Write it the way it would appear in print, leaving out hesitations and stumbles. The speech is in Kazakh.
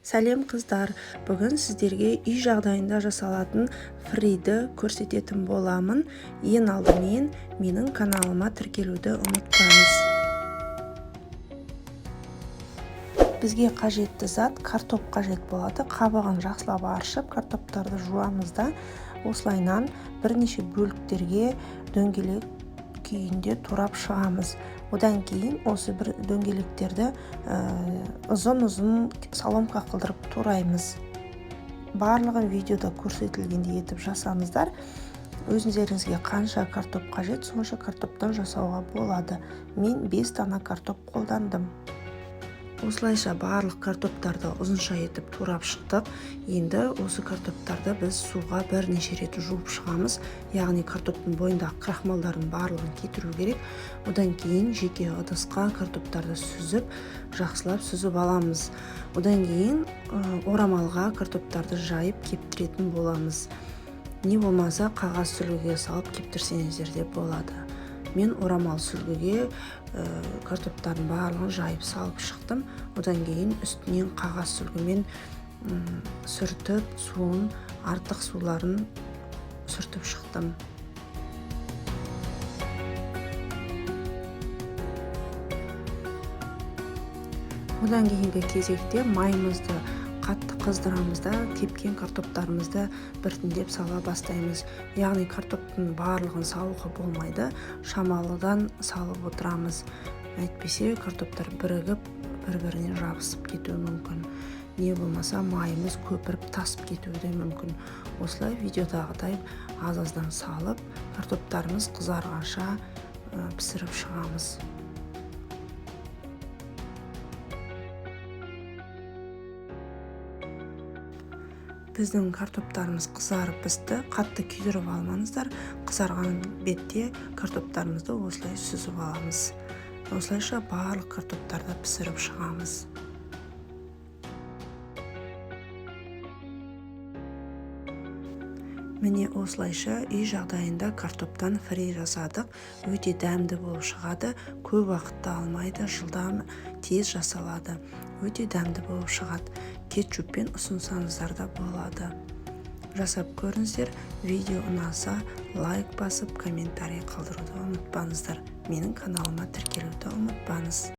Сәлем, қыздар! Бүгін сіздерге үй жағдайында жасалатын фриді көрсететін боламын. Ең алдымен менің каналыма тіркелуді ұмытпаңыз. Бізге қажетті зат: картоп қажет болады. Қабығын жақсылап аршып, картоптарды жуамыз да, осылайынан бірнеше бөліктерге дөңгелек күйінде турап шығамыз. Одан кейін осы бір дөңгелектерді ұзын-ұзын соломка қылдырып тураймыз. Барлығын видеода көрсетілгендей етіп жасаңыздар. Өздеріңізге қанша картоп қажет, сонша картоптан жасауға болады. Мен 5 дана картоп қолдандым. Осылайша барлық картоптарды ұзынша етіп турап шықтық. Енді осы картоптарды біз суға бірнеше рет жуып шығамыз, яғни картоптың бойындағы крахмалдардың барлығын кетіру керек. Одан кейін жеке ыдысқа картоптарды сүзіп, жақсылап сүзіп аламыз. Одан кейін орамалға картоптарды жайып кептіретін боламыз, не болмаса қағаз сүлгіге салып кептірсеңіздер де болады. Мен орамал сүлгіге картоптардың барлығын жайып салып шықтым. Одан кейін үстінен қағаз сүлгімен сүртіп, суын, артық суларын сүртіп шықтым. Одан кейінгі кезекте майымызды қатты қыздырамыз да, кепкен картоптарымызды біртіндеп сала бастаймыз. Яғни картоптың барлығын салуға болмайды, шамалыдан салып отырамыз, әйтпесе картоптар бірігіп, бір біріне жабысып кетуі мүмкін, не болмаса майымыз көпіріп, тасып кетуі де мүмкін. Осылай видеодағыдай аз аздан салып, картоптарымыз қызарғанша пісіріп шығамыз. Біздің картоптарымыз қызарып пісті. Қатты күйдіріп алмаңыздар. Қызарған бетте картоптарымызды осылай сүзіп аламыз. Осылайша барлық картоптарды пісіріп шығамыз. Міне, осылайша үй жағдайында картоптан фри жасадық. Өте дәмді болып шығады, көп уақытты алмайды, жылдам, тез жасалады, өте дәмді болып шығады. Кетчуппен ұсынсаңыздар да болады. Жасап көріңіздер. Видео ұнаса, лайк басып, комментарий қалдыруды ұмытпаңыздар. Менің каналыма тіркелуді ұмытпаңыз.